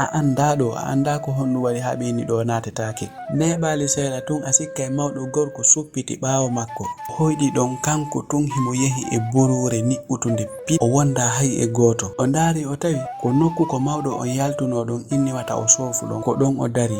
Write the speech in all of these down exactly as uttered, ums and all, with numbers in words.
A anndaa ɗo, a anndaa ko honɗum waɗi haa ɓe inni ɗo naatetaake. Neeɓaali seeɗa tun, a sikkay mawɗo gorko suppiti ɓaawo makko. Hoyɗi ɗon, kanko tun himo yehi e buruure niɓɓutunde pit. O wondaa hay e gooto. O ndaari, o tawi ko nokku ko mawɗo on yaltunoo ɗon inni wata o soofu ɗon. Ko ɗon o dari.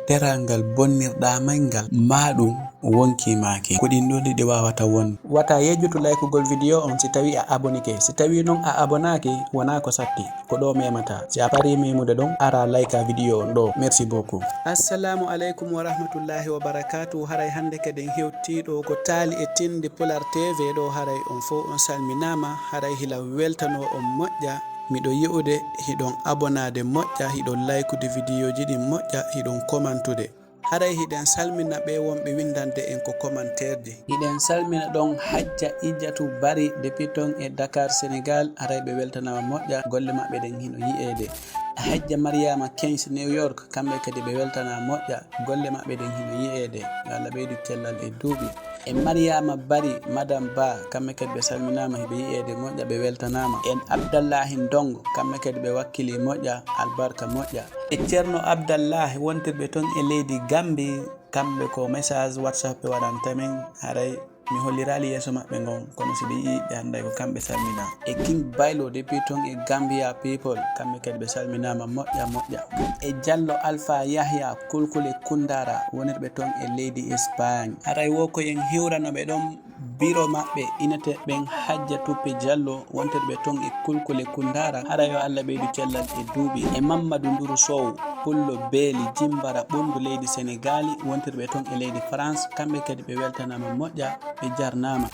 Teral ngal bonnirɗaa may ngal, maa ɗum wonkii maaki. Ko ɗin ɗoo ɗiɗi waawata wonde. Wata yejjutu laykugol video on si tawi a abonike. Si tawi non a abonaaki, wonaa ko satti. Ko ɗo memata. Si a parii memude ɗon, ara layka video on ɗo. Merci beaucoup. Assalamu aleykum wa rahmatullahi wa barakatuhu. Haray hannde kadi en hewtii ɗo ko taali e tindi Pular T V ɗo. Haray on fow on salminaama. Haray hila weltanoo on moƴƴa. Miɗo yi'ude hiɗon abonaade moƴƴa, hiɗon laykude videoji ɗin moƴƴa, hiɗon komantude. Haray hiɗen salmina ɓe wonɓe winndande en ko commentaire ji. Hiɗen salmina ɗon Hajja Ijjatu Bari depuis ton e Dakar, Sénégal. Haray ɓe weltanaama moƴƴa, golle maɓɓe ɗen hino yi'eede. Hajja Mariama Keynes New York, kamɓe kadi ɓe weltanaama moƴƴa, golle maɓɓe ɗen hino yi'eede. Yo Allah ɓeydu cellal e duuɓi. E Mariama Bari, Madame Ba, kamɓe kadi ɓe salminaama, hiɓe yi'eede moƴƴa, ɓe weltanaama. En Abdallahi Ndongo, kamɓe kadi ɓe wakkili moƴƴa, albarka moƴƴa. E Ceerno Abdallahi wontirɓe ton e leydi Gambi, kamɓe ko message WhatsApp ɓe waɗanta min, haray mi holliraali yeeso maɓɓe ngon, kono si ɓe yi'i ɓe annday ko kamɓe salmina. E King Baylo depuis ton e Gambia People, kamɓe kadi ɓe salminaama moƴƴa moƴƴa. E Jallo Alpha Yahya Kulkule Kundara wonirɓe ton e leydi Espagne. Haray wo ko yen hiwrano ɓe ɗon biro maɓɓe inete ɓen Hajja Tuppe Jallo wontirɓe ton e Kulkule Kundara. Haray yo Allah ɓeydu cellal e duuɓi. E Mammadu Nduru Sow, Pullo Beeli, Jimbara, Ɓunndu leydi Senegaali, wontirɓe ton e leydi France, kamɓe kadi ɓe weltanaama moƴƴa, ɓe jarnaama.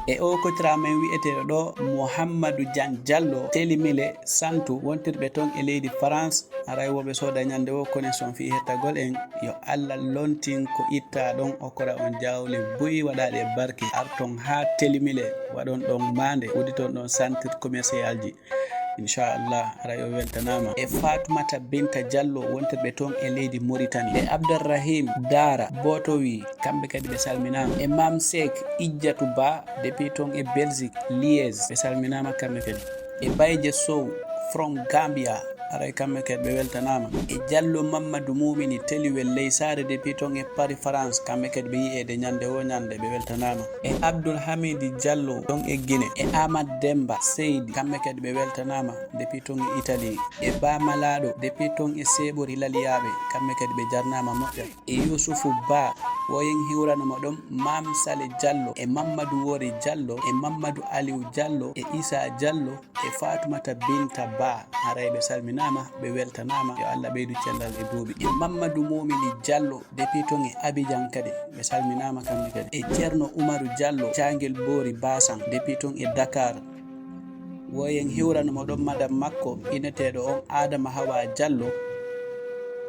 E o kotira men wi'eteeɗo ɗo, Muhammadu Jan Jallo, Telimile, Santu, wontirɓe ton e leydi France, haray wo ɓe sooda ñande wo connexion fii hettagol en, yo Allah lontin ko ittaa ɗon, okkora on jawle buy waɗaaɗe barke, arton haa Telimile, waɗon ɗon maande, udditon ɗon centre commercial ji. Inchallah, haray o weltanaama. E Fatumata Binta Jallo wontirɓe ton e leydi Mauritanie. E Abdurrahim Dara Botowi, kamɓe kadi ɓe salminaama. E Mam Seck Ijjatu Ba, depuis ton e Belgique, Liège, ɓe salminaama kamɓe kadi. E Bayje Sow from Gambia, haray kamɓe kadi ɓe weltanaama. E Jallo Mammadu Mumini Teliwel ley saare depuis ton e Paris, France, kamɓe kadi ɓe yi'eede ñande wo ñande, ɓe weltanaama. E Abdul Hamidi Jallo ɗon e Guinée, e Amat Demba Seydi, kamɓe kadi ɓe weltanaama depuis ton e Italie, e Ba Malaaɗo depuis ton e Seeɓori Laliyaaɓe, kamɓe kadi ɓe jarnaama moƴƴa. E Yuusufu Ba, wo yen hiwrano mo ɗon, Maam Sale Jallo, e Mammadu Wori Jallo, e Mammadu Aliw Jallo, e Isa Jallo, e Fatumata Binta Ba, haray ɓe salminaama, ɓe weltanaama, yo Allah ɓeydu cellal e duuɓi. E Mammadu Mumini Jallo, depuis ton e Abidjan kadi, ɓe salminaama kamɓe kadi. E Ceerno Umaru Jallo, Caangel Boori Basan, depuis ton e Dakar. Wo yen hiwrano mo ɗon madam makko, inneteeɗo on Adama Hawa Jallo,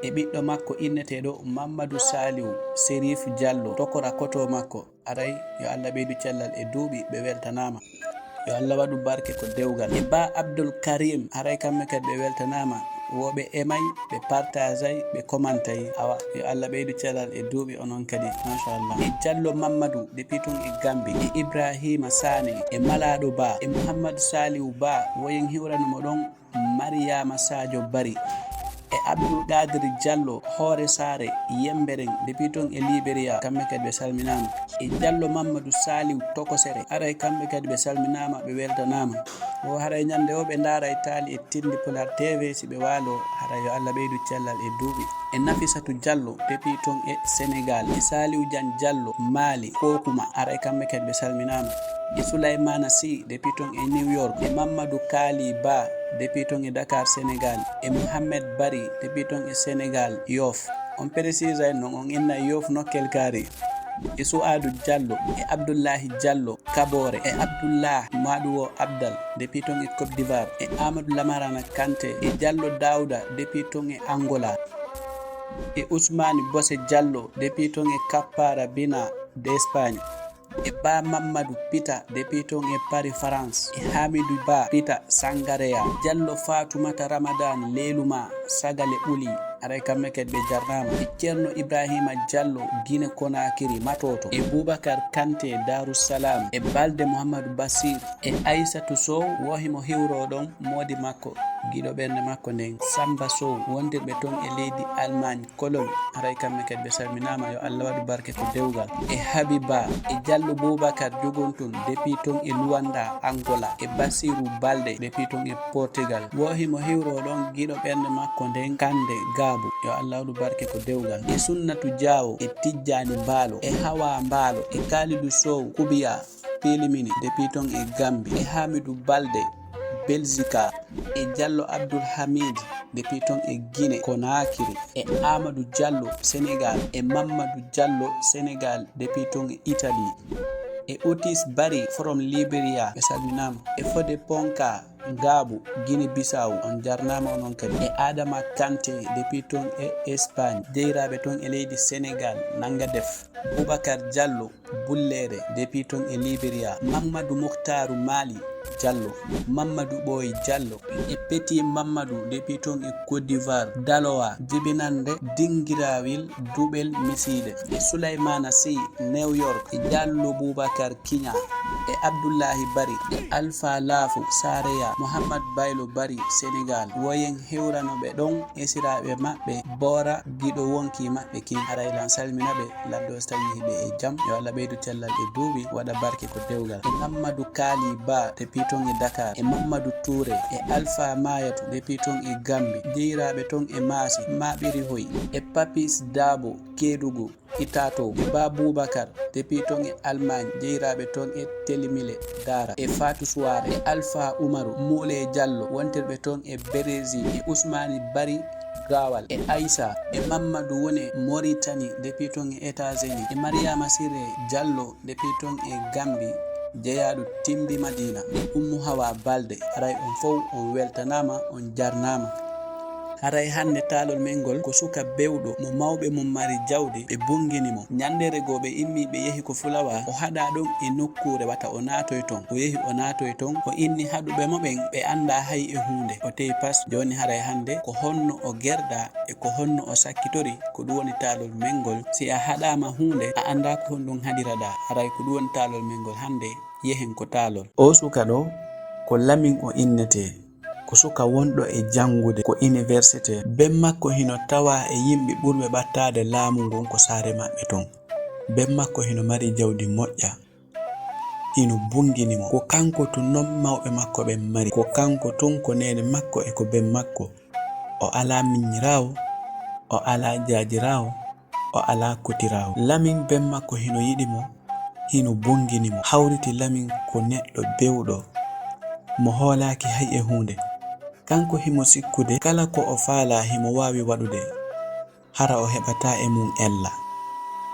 e ɓiɗɗo makko inneteeɗo Mammadu Saliu Serif Jallo, tokora koto makko. Haray yo Allah ɓeydu cellal e duuɓi, ɓe weltanaama. Yo Allah waɗu barke ko dewgal. E Ba Abdul Karim, haray kamɓe kadi ɓe weltanaama. Wo ɓe emay, ɓe partagay, ɓe commentay. Awa, yo Allah ɓeydu cellal e duuɓi onon kadi, machallah. E Jallo Mammadu, depuis ton e Gambi. E Ibrahima Sane, e Malaaɗo Ba, e Muhammadu Saliu Ba, wo yen hiwrano mo ɗon. Mariama Sadio Bari, e Abdul Qadir Jallo, Hoore Saare, Yemberen, depuis ton e Liberia, kamɓe kadi ɓe salminaama. E Jallo Mammadu Saliu Tokosere, haray kamɓe kadi ɓe salminaama, ɓe weltanaama. Wo haray ñande wo ɓe ndaaray taali e tindi Pular T V, si ɓe waalo, haray yo Allah ɓeydu cellal e duuɓi. E Nafisatu Jallo, depuis ton e Senegal. E Saliu Jan Jallo, Mali, Kokuma, haray kamɓe kadi ɓe salminaama. E Sulaymana Si, depuis ton e New York. E Mammadu Kaali Ba, depuis ton e Dakar, Senegal. E Muhammed Bari, depuis ton e Senegal, Yoff. On précisay non, on inna Yoff nokkel kaari. E Su'adu Jallo, e Abdullahi Jallo, Kabore, e Abdullah Maduwo Abdal, depuis ton e Côte d'Ivoire, e Amadou Lamarana Kanté, e Jallo Dawda, depuis ton e Angola, e Ousmane Bose Jallo, depuis ton e Kappara Bina d'Espagne, e Ba Mamadou Pita, depuis ton e Paris, France, e Hamidou Ba Pita Sangareya, Jallo Fatoumata Ramadan Leluma Sagale Uli, haray kamɓe kadi ɓe jarnaama. E Ceerno Ibrahima Jallo, Guinée Conakry, Matoto. E Boubacar Kanté, Darou Salam. E Balde Mouhamadou Bassir. E Aissatou Sow, wo himo hiwroo ɗon moodi makko. giɗo ɓernde makko nden, Samba Sow, wondirɓe ton e leydi Allemagne, Cologne, haray kamɓe kadi ɓe salminaama, yo Allah waɗu barke ko dewgal. E Habiba, e Jallo Boubacar Jogontun, depuis ton e Luanda, Angola, e Bassirou Balde, depuis ton e Portugal. Wo himo hiwroo ɗon giɗo ɓernde makko nden, Kande Gabu, yo Allah waɗu barke ko dewgal. E Sunnatu Diawo, e Tijjani Mbaalo, e Hawa Mbaalo, e Kalidou Sow, Kubiya, Pilimini, depuis ton e Gambie, e Hamidou Balde, Belgica, e Jallo Abdoul Hamid, depuis ton e Guinée Conakry, e Amadou Diallo, Sénégal, e Mamadou Diallo, Sénégal, depuis ton e Italie, e Otis Bari from Liberia, ɓe salminaama, e Fode Ponka, Ngaabu, Guinée Bissau, on jarnaama onon kadi, e Adama Kanté, depuis ton e Espagne, jeyiraaɓe ton e leydi Sénégal, nanga def, Boubacar Diallo, Bulleere, depuis ton e Liberia, Mamadou Mouhtarou Mali Diallo, Mamadou Ɓooy Diallo, e Petit Mamadou, depuis ton e Côte d'Ivoire, Daloa, jibinande Dingirawil, Duɓel Misiide, e Souleymana Sy, New York, e Diallo Boubacar Kiña, e Abdullahi Bari, e Alpha Laafu, Sareya, Mouhammad Baylo Bari, Sénégal, woyen hewranoɓe ɗon esiraaɓe maɓɓe, Boora, giɗo wonki maɓɓe kin. Haray lan salmina ɓe, lan ɗo so tawi hiɓe e jam, yo Allah ɓeydu cellal e duuɓi, waɗa barke ko dewgal. E Mamadou Kaali Ba, depuis ton e Dakar, e Mamadou Touré, e Alpha Mayatu, depuis ton e Gambie, jeyiraaɓe ton e Maasi, Maɓiri Hoy, e Papis Dabo, Kédougou, Itato, e Ba Boubacar, depuis ton e Allemagne, jeyiraaɓe ton e Telimile, Dara, e Fatou Souare, e Alpha Oumarou, Moulé Diallo, wontirɓe ton e Brésil, e Ousmane Bari Gawal, e Aïssa, e Mamadou Wone Mauritanie, depuis ton e États-Unis, e Mariama Siré Diallo, depuis ton e Gambie, jeyaaɗo Timbi Madina, e Oumou Hawa Balde, haray on fow on weltanaama, on jarnaama. Haray hannde taalol men ngol ko suka bewɗo mo mawɓe mum mari jawdi, ɓe bungini mo. Ñanndeere goo ɓe immii ɓe yehi ko Fulawa, o haɗaa ɗon e nokkuure wata o naatoy ton. O yehi o naatoy ton, o inni haɗuɓe mo ɓen, ɓe anndaa hay e huunde. O tewi pas, jooni haray hannde ko honno o gerdaa e ko honno o sakkitori, ko ɗum woni taalol men ngol. Si a haɗaama huunde, a anndaa ko honɗum haɗiraɗaa. Haray ko ɗum woni taalol men ngol hannde, yehen ko taalol. Oo suka ɗoo, ko Lamin o innetee. Ko suka wonɗo e janngude ko iniwersite. Ben makko hino tawaa e yimɓe ɓurɓe ɓattaade laamu ngun ko saare maɓɓe ton. Ben makko hino mari jawdi moƴƴa. Hino bungini mo. Ko kanko tun non mawɓe makko ɓen mari. Ko kanko tun, ko neene makko e ko ben makko. O alaa miñiraawo, o alaa jaajiraawo, o alaa kutiraawo. Lamin ben makko hino yiɗi mo, hino bungini mo. Hawriti Lamin ko neɗɗo bewɗo, mo hoolaaki hay e huunde. Kanko himo sikkude kala ko o faalaa himo waawi waɗude, hara o heɓataa e mum ella.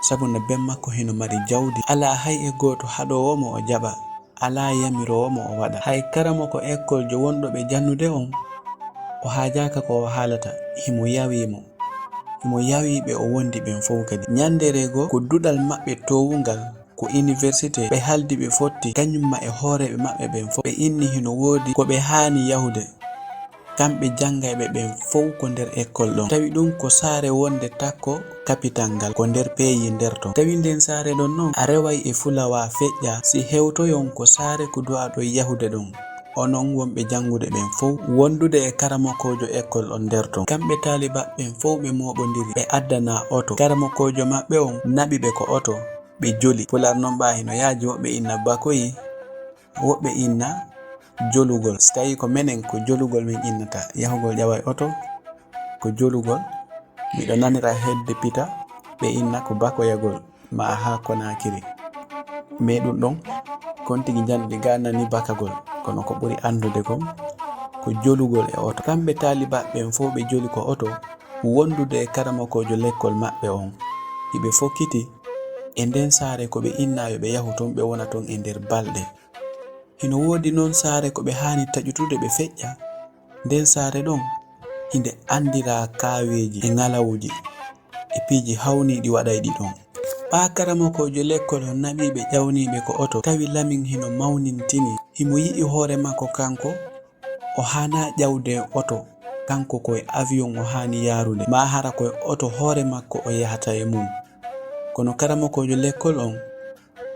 Sabu no ben makko hino mari jawdi, alaa hay e gooto haɗoowo mo o jaɓa. Alaa yamiroowo mo o waɗa. Hay karamoko ekkoljo wonɗo ɓe jannude on, o haajaaka ko o haalata, himo yawii mo. Himo yawii ɓe o wondi ɓen fow kadi. Ñanndeere goo, ko duɗal maɓɓe toowungal, ko iniwersite, ɓe haldi ɓe fotti, kañumma e hooreeɓe maɓɓe ɓen fow. Ɓe inni hino woodi ko ɓe haani yahude. Kamɓe janngayɓe ɓen fow ko nder ekkol ɗon. Tawi ɗum ko saare wonde takko kapital ngal, ko nder peeyi nder ton. Tawi nden saare ɗon non, a reway e fulawaa feƴƴa, si hewtoyon ko saare ko du'aɗon yahude ɗon. Onon wonɓe janngude ɓen fow, wondude e karamokoojo ekkol on nder ton. Kamɓe taalibaɓe ɓen fow ɓe mooɓondiri, ɓe addanaa oto. Karamokoojo maɓɓe on naɓi ɓe ko oto, ɓe joli. Pulaar non ɓaa hino yaaji, woɓɓe inna bakoyi, woɓɓe inna jolugol. Si tawii ko menen, ko jolugol min innata. Yahugol ƴaway oto, ko jolugol. Miɗo nanira hedde pita, ɓe inna ko bakoyagol, maa haa Konaakiri. Mais ɗum ɗon, kon tigi njanɗi gaa nani bakagol, kono ko ɓuri anndude kon, ko jolugol e oto. Kamɓe taalibaaɓe ɓen fow ɓe joli ko oto, wondude e karamokoojo lekkol maɓɓe on. Hiɓe fokkiti e nden saare ko ɓe inna yo ɓe yahu ton, ɓe wona ton e nder balɗe. Hino woodi non saare ko ɓe haani taƴutude ɓe feƴƴa. Nden saare ɗon, hinde andiraa kaaweeji e ŋalawuji e piiji hawniiɗi waɗayɗi ɗon. Ɓaa karamokoojo lekkol on naɓii ɓe ƴawniiɓe ko oto, tawi Lamin hino mawnintini. Himo yi'i hoore makko kanko, o haanaa ƴawde oto, kanko ko e avion o haani yaarude, maa hara ko e oto hoore makko o yahata e mum. Kono karamokoojo lekkol on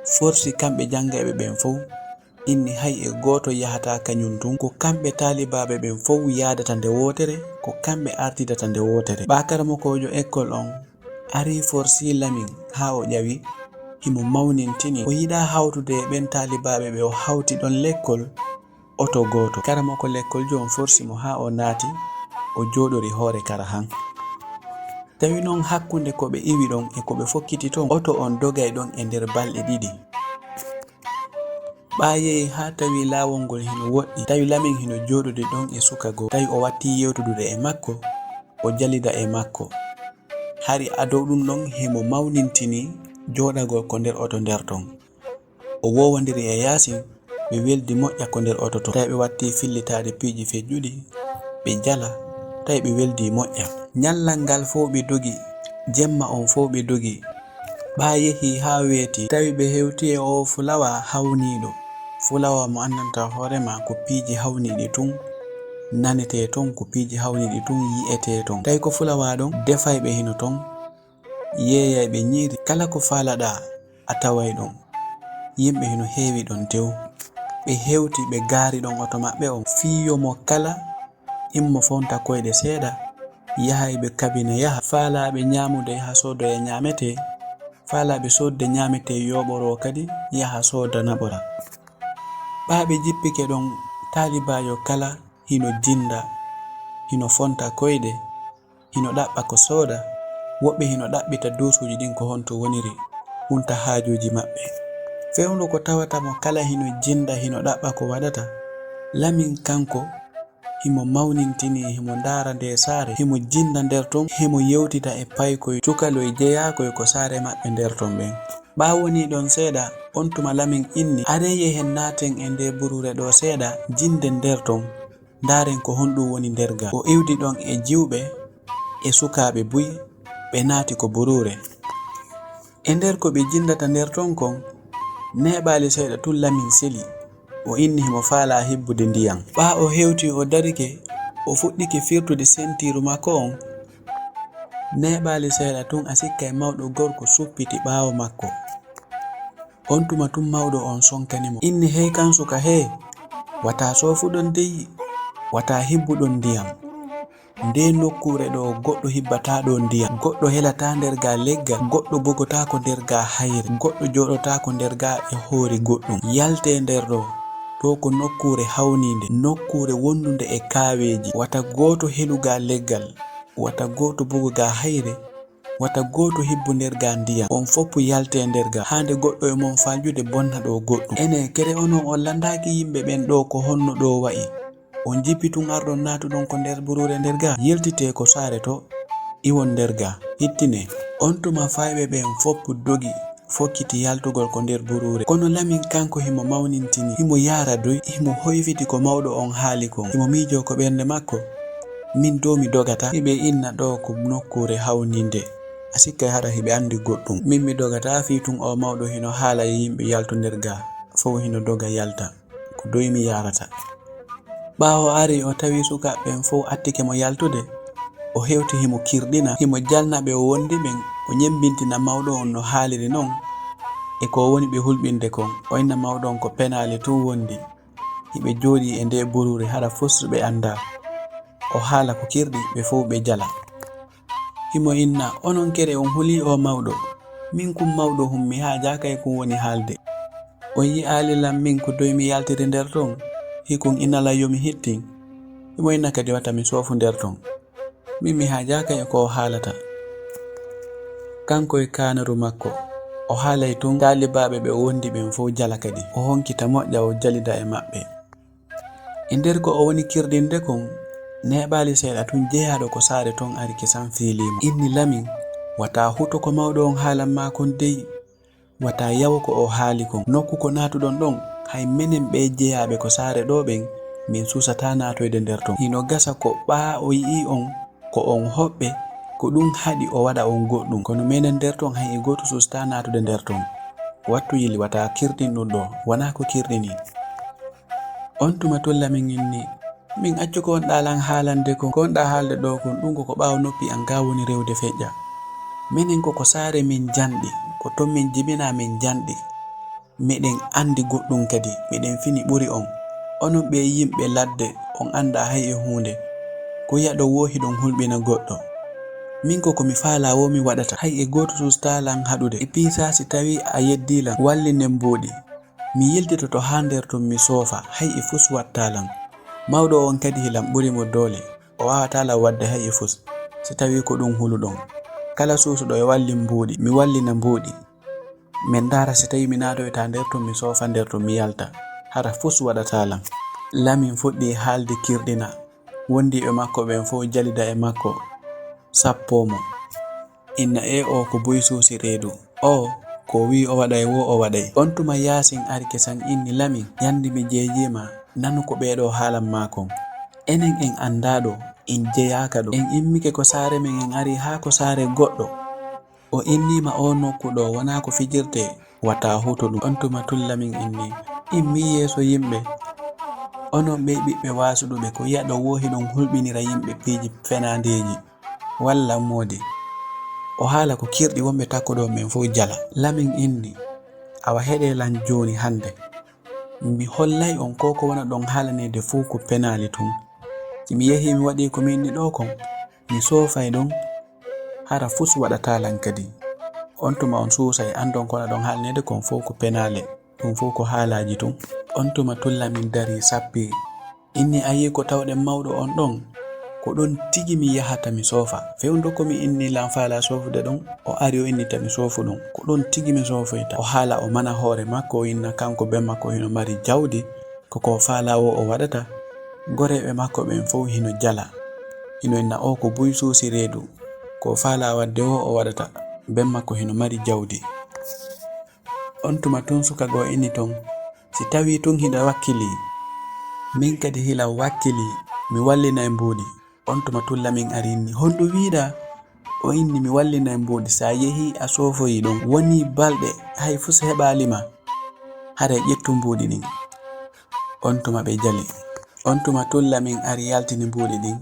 forsi kamɓe janngayɓe ɓen fow, Inni hay e gooto yahataa kañun tun. Ko kamɓe taalibaaɓe ɓen fow yaadata nde wootere, ko kamɓe artidata nde wootere. Ɓaa karamokoojo ekkol on arii forsii Lamin haa o ƴawi, himo mawnintini. O yiɗaa hawtude e ɓen taalibaaɓe ɓe o hawti ɗon lekkol oto gooto. Karamoko lekkoljo on forsi mo haa o naati, o jooɗori hoore kara han. Tawi non hakkunde ko ɓe iwi ɗon e ko ɓe fokkiti ton, oto on dogay ɗon e nder balɗe ɗiɗi. Ɓaa yehi haa tawi laawol ngol hino woɗɗi. Tawi Lamin hino jooɗodi ɗon e suka goo. Tawi o wattii yewtudude e makko, o jalida e makko. Hari ado ɗun ɗon himo mawnintini jooɗagol ko nder oto nder ton. O woowondiri e Yaasin, ɓe weldi moƴƴa ko nder oto ton. Tawi ɓe wattii fillitaade piiji feƴƴuɗi, ɓe jala, tawi ɓe weldi moƴƴa. Ñallal ngal fow ɓe dogi, jemma on fow ɓe dogi. Ɓaa yehi haa weeti, tawi ɓe hewti e oo fulawa hawniiɗo. Fulawa mo anndantaa hoore maa ko piiji hawniiɗi tun nanetee ton, ko piiji hawniiɗi tun yi'etee ton. Tawi ko fulawa ɗon, defayɓe hino ton, yeeyayɓe ñiiri. Kala ko faalaɗaa a taway ɗon. Yimɓe hino heewi ɗon tew. Ɓe hewti, ɓe gaari ɗon oto maɓɓe on. Fii yo mo kala immo fonta koyɗe seeɗa, yaha e ɓe kabine yaha. Faalaaɓe ñaamude yaha soodoya ñaametee, faalaaɓe soodde ñaametee yooɓoroo kadi yaha sooda naɓora. Ɓaa ɓe jippike ɗon, taalibaajo kala hino jinda, hino fonta koyɗe, hino ɗaɓɓa ko sooda, woɓɓe hino ɗaɓɓita duusuuji ɗin ko honto woniri, hunta haajuuji maɓɓe. Fewndo ko tawata mo kala hino jinda, hino ɗaɓɓa ko waɗata. Lamin kanko, himo mawnintinii, himo ndaara ndee saare, himo jinda nder ton, himo yewtida e paykoy, cukaloy jeyaakoy ko saare maɓɓe nder ton ɓen. Ɓaa wonii ɗon seeɗa, on tuma Lamin inni, "Aree yehen naaten e ndee buruure ɗoo seeɗa, jinden nder ton." Ndaaren ko honɗun woni nder gaa. O iwdi ɗon e jiwɓe e sukaaɓe buy, ɓe naati ko buruure. E nder ko ɓe jindata nder ton kon, neeɓaali seeɗa tun Lamin seli. O inni himo faalaa hibbude ndiyan. Ɓaa o hewti o darike, o fuɗɗike firtude sentiiru makko on. Neeɓaali seeɗa tun a sikkay mawɗo gorko suppiti ɓaawo makko. On tuma tun mawɗo on sonkani mo. Inni, "Hey kan suka hee, wata soofuɗon dey, wata hibbuɗon ndiyan. Ndee nokkuure ɗoo goɗɗo hibbataa ɗoo ndiyan, goɗɗo helataa nder gaa leggal, goɗɗo bogotaako nder gaa hayre, goɗɗo jooɗotaako nder gaa e hoore goɗɗum. Yaltee nder ɗoo, ɗoo ko nokkuure hawniinde, nokkuure wondunde e kaaweeji. Wata gooto helu gaa leggal, wata gooto bogo gaa hayre, wata gooto hibbu nder gaa ndiyan. On foppu yaltee nder gaa. Haa nde goɗɗo e mon faljude bonna ɗoo goɗɗum. Enee, kere onon on landaaki yimɓe ɓen ɗoo ko honno ɗoo wa'i? On jippi tun arɗon naatuɗon ko nder buruure nder gaa? Yiltitee ko saare to, iwon nder gaa. Hittinee." On tuma fayɓe ɓen foppu dogi, fokkiti yaltugol ko nder buruure. Kono Lamin kanko himo mawnintini, himo yaara doy, himo hoyfiti ko mawɗo on haali kon. Himo miijoo ko ɓernde makko, "Min doo mi dogataa." Hiɓe inna ɗoo ko nokkuure hawniinde. A sikkay hara hiɓe anndi goɗɗum. "Min mi dogataa fii tun oo mawɗo hino haala e yimɓe yaltu nder gaa, fow hino doga yalta. Ko doy mi yaarata." Ɓaawo ari o tawi sukaaɓe ɓen fow attike mo yaltude, o hewti himo kirɗina, himo jalna ɓe o wondi ɓen, o ñemmbintina mawɗo on no haaliri non, e ko woni ɓe hulɓinde kon. O inna mawɗo on ko penaali tun wondi. Hiɓe jooɗii e ndee buruure hara fus ɓe anndaa. O haala ko kirɗi, ɓe fow ɓe jala. Himo inna, "Onon kere on hulii oo mawɗo? Min kun mawɗo hun, mi haajaaka e kun woni haalde. On yi'aali lan min ko doy mi yaltiri nder ton? Hikun inna lan yo mi hittin?" Himo inna kadi, "Wata mi soofu nder ton. Min mi haajaaka e ko o haalata." Kanko e kaanaru makko, o haalay tun, taalibaaɓe ɓe o wondi ɓen fow jala kadi. O honkita moƴƴa, o jalida e maɓɓe. E nder ko o woni kirɗinde kon, neeɓaali seeɗa tun, jeyaaɗo ko saare ton ari kisan fiilii mo. Inni Lamin, "Wata huto ko mawɗo on haalan maa kon dey. Wata yawo ko o haali kon. Nokku ko naatuɗon ɗon, hay menen ɓee jeyaaɓe ko saare ɗoo ɓen, min suusataa naatoyde nder ton. Hino gasa ko ɓaa o yi'ii on, ko on hoɓɓe, ko ɗun haɗi o waɗa on goɗɗun. Kono menen nder ton, hay e gooto suusataa naatude nder ton. Wattu yili, wata kirɗin ɗun ɗoo, wanaa ko kirɗinii." On tuma tun Lamin inni, "Min accu ko wonɗaa lan haalande kon. Ko wonɗaa haalde ɗoo kon, ɗun ko ko ɓaawo noppi an gaa woni rewde feƴƴa. Menen ko ko saare min janɗi, ko ton min jibinaa min janɗi. Miɗen anndi goɗɗum kadi, miɗen fini ɓuri on. Onon ɓee yimɓe ladde, on anndaa hay e huunde. Ko yaɗo woo hiɗon hulɓina goɗɗo. Min ko ko mi faalaa woo mi waɗata. Hay e gooto suustaa lan haɗude. E piisaa si tawii a yeddii lan, wallinen mbuuɗi. Mi yiltitoto haa nder tun mi soofa, hay e fus wattaa lan. Mawɗo on kadi hilan ɓuri mo doole. O waawataa lan waɗde hay e fus, si tawii ko ɗun huluɗon. Kala suusuɗo e wallin mbuuɗi, mi wallina mbuuɗi. Men ndaara si tawii mi naatoyta nder tun, mi soofa nder tun, mi yalta. Hara fus waɗataa lan. Lamin fuɗɗii haalde kirɗina. Wondiiɓe makko ɓen fow jalida e makko, sappoo mo. Inna ee oo ko buy suusi reedu. Oo ko wi'i o waɗay woo o waɗay. On tuma Yaasin ari kesan inni Lamin, yandi mi jeejii ma, nanu ko ɓee ɗoo haalan maa kon. Enen en anndaa ɗoo, en jeyaaka ɗoo. En immike ko saare men en arii haa ko saare goɗɗo. O innii ma oo nokku ɗoo wonaa ko fijirtee, wata huutu ɗum. On tuma tun Lamin inni, immii yeeso yimɓe. Onon ɓee ɓiɓɓe waasuɗuɓe ko yaɗo woo hiɗon hulɓinira yimɓe piiji fenaandeeji. Wallan moodi. O haala ko kirɗi wonɓe takkuɗo on ɓen fow jala. Lamin inni, awa heɗee lan jooni hande. Mi hollay on ko ko wona ɗon haalaneede fow ko penaali tun. Si mi yehii mi waɗii ko mi inni ɗoo kon, mi soofay ɗon, hara fus waɗataa lan kadi. On tuma on suusay anndon ko wona ɗon haalaneede kon fow ko penaale, ɗum fow ko haalaaji tun. On tuma tun Lamin darii sappii. Inni a yi'i ko tawɗen mawɗo on ɗon? Ko ɗon tigi mi yahata mi soofa. Fewndo ko mi inni lan faalaa soofude ɗon, o ari o innita mi soofu ɗum. Ko ɗon tigi mi soofoyta. O haala o mana hoore makko, o inna kanko ben makko hino mari jawdi, ko ko faalaa woo o waɗata. Goreeɓe makko ɓen fow hino jala. Hino inna oo ko buy suusi reedu. Ko faalaa waɗde woo o waɗata. Ben makko hino mari jawdi. On tuma tun suka goo inni ton, si tawii tun hiɗa wakkilii, min kadi hilan wakkilii, mi wallinay mbuuɗi. On tuma tun Lamin ari inni, honɗun wi'uɗaa? O inni, mi wallinay mbuuɗi, si a yehii a soofoyii ɗon, wonii balɗe, hay fus heɓaali ma, haray ƴettu mbuuɗi ɗin. On tuma ɓe jali. On tuma tun Lamin ari yaltini mbuuɗi ɗin.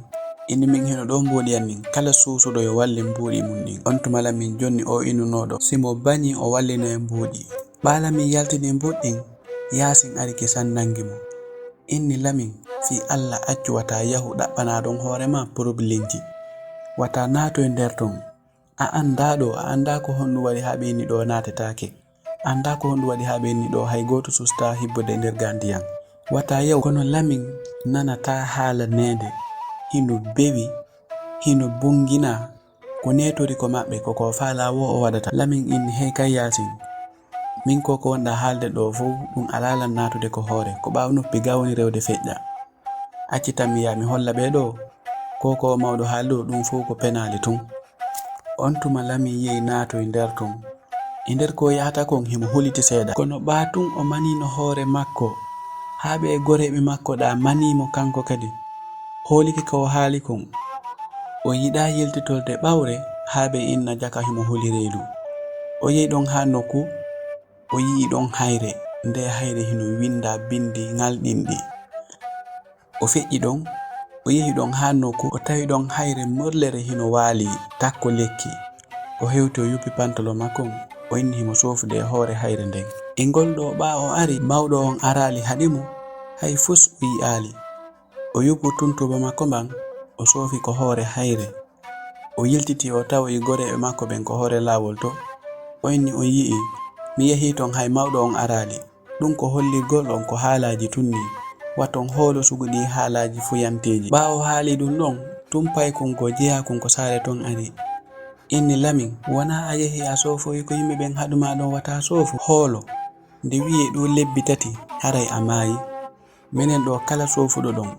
Inni min hino ɗoo mbuuɗi an ɗin. Kala suusuɗo yo wallin mbuuɗi mun ɗin. On tuma Lamin jonni oo inunooɗo. Si mo bañi o wallinay mbuuɗi. Ɓaa Lamin yaltini mbuuɗi ɗin, Yaasin ari kesan nangi mo. Inni Lamin, fii Alla accu wata yahu ɗaɓɓanaa ɗon hoore maa porobilemji. Wata naatoy nder ton. A anndaa ɗoo, a anndaa ko honɗun waɗi haa ɓe inni ɗoo naatetaake. A anndaa ko honɗun waɗi haa ɓe inni ɗoo hay gooto sustaa hibbude nder gaa ndiyan. Wata yahu, kono Lamin nanataa haalaneede. Hino bewi, hino bunginaa. Ko neetori ko maɓɓe, ko ko faalaa woo o waɗata. Lamin inni, hey kay Yaasin, min ko ko wonɗaa haalde ɗoo fow, ɗun alaa lan naatude ko hoore. Ko ɓaawo noppi gaa woni rewde feƴƴa. Accitan mi yaa mi holla ɓee ɗoo, ko ko mawɗo haali ɗoo, ɗun fow ko penaali tun. On tuma Lamin yehi naatoy nder tun. E nder ko yahata kon, himo huliti seeɗa. Kono ɓaa tun o maniino hoore makko, haa ɓee goreeɓe makko ɗaa manii mo kanko kadi. Hoolike ko o haali kon. O yiɗaa yiltitorde ɓawre, haa ɓe inna jaka himo huli reedu. O yehi ɗon haa nokku, o yi'i ɗon hayre. Nde hayre hino winda bindi ŋalɗinɗi. O feƴƴi ɗon, o yehi ɗon haa nokku, o tawi ɗon hayre morlere hino waalii takko lekki. O hewti o yuppi pantolo makko on, o inni himo soofude e hoore hayre nden. E ngol ɗoo ɓaa o ari, mawɗo on araali haɗi mo, hay fus o yi'aali. O yuppu tuntuba makko mban, o soofi ko hoore hayre. O yiltiti o tawoyi goreeɓe makko ɓen ko hoore laawol to. O inni on yi'ii, mi yehii ton hay mawɗo on araali. Ɗun ko hollirgol on ko haalaaji tun nii. Waton hoolo sugu ɗii haalaaji fuyanteeji. Ɓaawo haali ɗun ɗon, tun paykun goo jeyaa kun ko saare ton ari. Inni Lamin, wonaa a yehii a soofoyi ko yimɓe ɓen haɗu maa ɗon wata soofu? Hoolo, nde wi'ee ɗoo lebbi tati, haray a maayi. Menen ɗoo kala soofuɗo ɗon,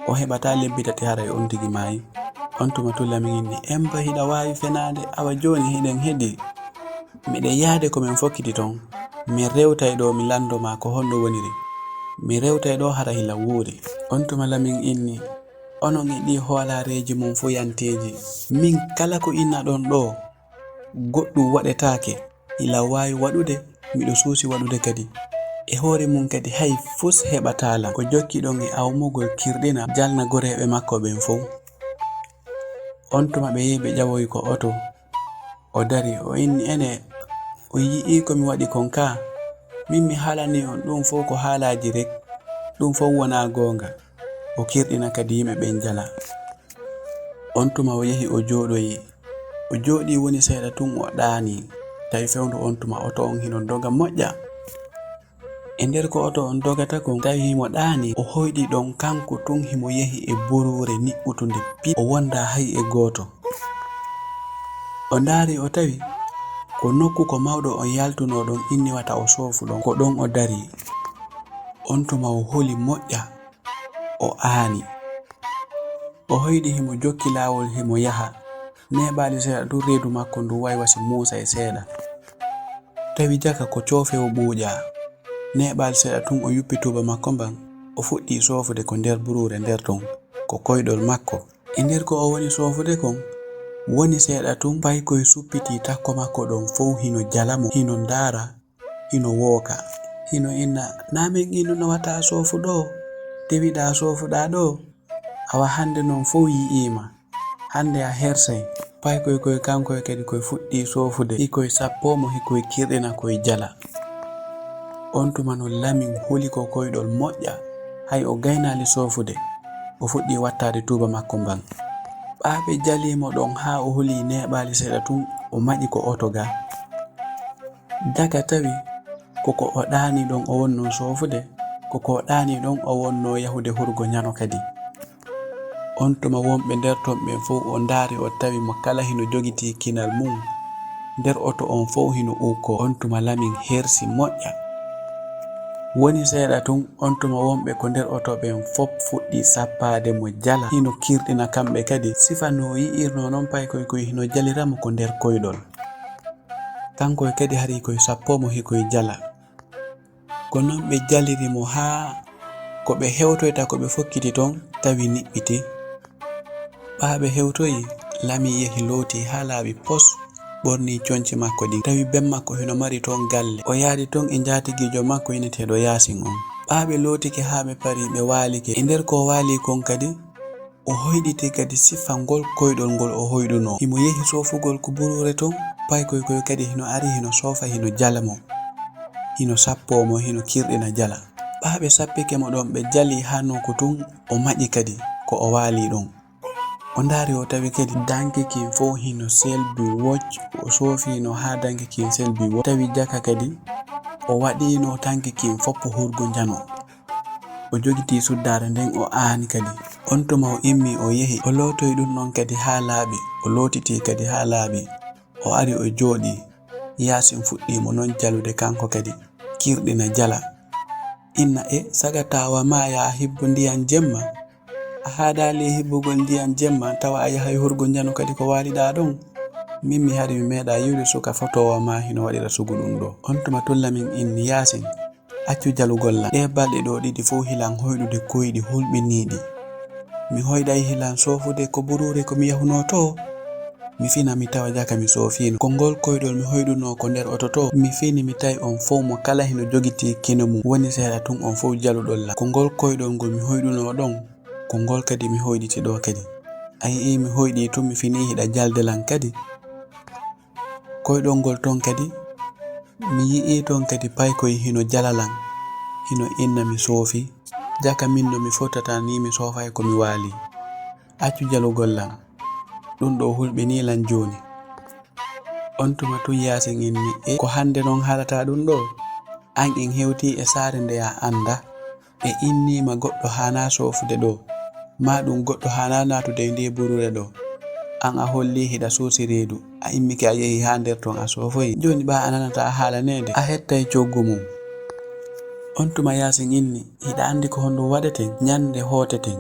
o heɓataa lebbi tati haray on tigi maayi. On tuma tun Lamin inni, emba hiɗa waawi fenaade, awa jooni hiɗen heɗii. Miɗen yahde ko men fokkiti ton, min rewtay ɗoo mi lanndo maa ko honno woniri. Mi rewtay ɗoo hara hila wuuri. On tuma Lamin inni, onon e ɗii hoolaareeji mon fuyanteeji. Min kala ko innaɗon ɗoo, goɗɗun waɗetaake. Hila waawi waɗude, miɗo suusi waɗude kadi. E hoore mun kadi hay fus heɓataa lan. O jokki ɗon e awmugol kirɗina jalna goreeɓe makko ɓen fow. On tuma ɓe yehi ɓe ƴawoyi ko oto. O dari, o inni, enee, on yi'ii ko mi waɗi kon kaa? Min mi haalanii on ɗum fof ko haalaaji rek, ɗum fof wonaa goonga. O kirɗina kadi yimɓe ɓen jala. On tuma o yehi o jooɗoyi. O jooɗii woni seeɗa tun o ɗaanii. Tawi fewndo on tuma oto on hino doga moƴƴa. E nder ko oto on dogata kon, tawi himo ɗaanii, o hoyɗi ɗon kanko tun himo yehi e buruure niɓɓutunde pit, o wondaa hay e gooto. O ndaari o tawi ko nokku ko mawɗo on yaltunoo ɗon inni wata o soofu ɗon, ko ɗon o darii. On tuma o holi moƴƴa, o aani. O hoyɗi himo jokki laawol himo yaha. Neeɓaali seeɗa tun reedu makko ndu waywasi muusa e seeɗa. Tawi jaka ko coofe o ɓuuƴaa. Neeɓaali seeɗa tun o yuppi tuuba makko mban, o fuɗɗii soofude ko nder buruure nder ton, ko koyɗol makko. E nder ko o woni soofude kon, woni seeɗa tun paykoy suppitii takko makko ɗon fow hino jala mo, hino ndaara, hino wooka, hino inna, "Naa min innuno wata a soofu ɗoo, dewiɗaa soofuɗaa ɗoo? Awa hannde non fow yi'iima." Hannde a hersay. Paykoy koy kankoy kadi koy fuɗɗii soofude, hikoy sappoo mo, hikoy kirɗina koy jala. On tuma no Lamin huli ko koyɗol moƴƴa, hay o gaynaali soofude, o fuɗɗii wattaade tuuba makko mban. Ɓaa ɓe jalii mo ɗon haa o huli neeɓaali seeɗa tun, o maƴi ko oto ga. Jaka tawi ko ko o ɗaanii ɗon o wonnoo soofude, ko ko o ɗaanii ɗon o wonnoo yahude hurgo ñano kadi. On tuma wonɓe nder ton ɓen fow o ndaari o tawi mo kala hino jogitii kinal mum. Nder oto on fow hino ukkoo. On tuma Lamin hersi moƴƴa. Woni seeɗa tun, on tuma wonɓe ko nder oto ɓen fop fuɗɗii sappaade mo jala. Hino kirɗina kamɓe kadi. Sifa no o yi'irnoo non paykoy koy hino jalira mo ko nder koyɗol. Kanko e kadi hari koy sappoo mo hikoy jala. Ko non ɓe jaliri mo haa ko ɓe hewtoyta ko ɓe fokkiti ton tawi niɓɓiti. Ɓaa ɓe hewtoyi, Lami yehi looti haa laaɓi pos, ɓorni conci makko ɗin. Tawi ben makko hino mari ton galle. O yaadi ton e njaatigiijo makko ineteeɗo Yaasin on. Ɓaa ɓe lootike haa ɓe pari ɓe waalike. E nder ko o waali kon kadi, o hoyɗiti kadi sifa ngol koyɗol ngol o hoyɗunoo. Himo yehi soofugol ko buruure ton, paykoy koy kadi hino ari hino soofa hino jala mo. Hino sappoo mo, hino kirɗina jala. Ɓaa ɓe sappike mo ɗon, ɓe jalii haa nokku tun, o maƴi kadi ko o waalii ɗon. O ndaari o tawi kadi danki kin fow hino selbi woj, o soofino haa danki kin selbi woj. Tawi jaka kadi o waɗino danki kin foppo hurgo njano. O jogitii suddaare nden o aani kadi. On tuma o immii o yehi, o lootoyi ɗun non kadi haa laaɓi, o lootitii kadi haa laaɓi. O ari o jooɗii. Yaasin fuɗɗii mo non jalude kanko kadi, kirɗina jala. Inna e, saga tawa ma ya hibbo ndiyan jemma. A haadaali e hibbugol ndiyan jemma, tawa a yahay hurgo njano kadi ko waaliɗaa ɗon. Min mi hari mi meeɗaa yi'ude suka fotoowa ma hino waɗira sugu ɗun ɗoo. On tuma tun Lamin inni Yaasin, accu jalugol lan. Ɗee balɗe ɗoo ɗiɗi fow hilan hoyɗude koyɗi hulɓiniiɗi. Mi hoyɗay hilan soofude ko buruure ko mi yahunoo too. Mi fina mi tawa jaka mi soofiino. Ko ngol koyɗol mi hoyɗunoo ko nder oto too. Mi fini mi tawi on fow mo kala hino jogitii kine mum. Woni seeɗa tun on fow jaluɗon lan. Ko ngol koyɗol ngol mi hoyɗunoo ɗon, ko ngol kadi mi hoyɗiti ɗoo kadi. A yi'ii mi hoyɗii tun mi finii hiɗa jalde lan kadi. Koyɗol ngol ton kadi, mi yi'ii ton kadi paykoy hino jala lan, hino inna mi soofi, jaka min no mi fottata nii mi soofay ko mi waalii. Accu jalugol lan, ɗun ɗoo hulɓinii lan jooni. On tuma tun Yaasin inni, e ko hande non haalataa ɗun ɗoo? An en hewtii e saare nde a anndaa. Ɓe inniima goɗɗo haanaa soofude ɗoo, maa ɗun goɗɗo haanaa naatude e ndee buruure ɗoo. An a hollii hiɗa suusi reedu, a immike a yehi haa nder ton a soofoyi. Jooni ɓaa a nanataa haalaneede, a hettay coggu mum. On tuma Yaasin inni, hiɗa anndi ko honɗun waɗeten? Ñannde hooteten,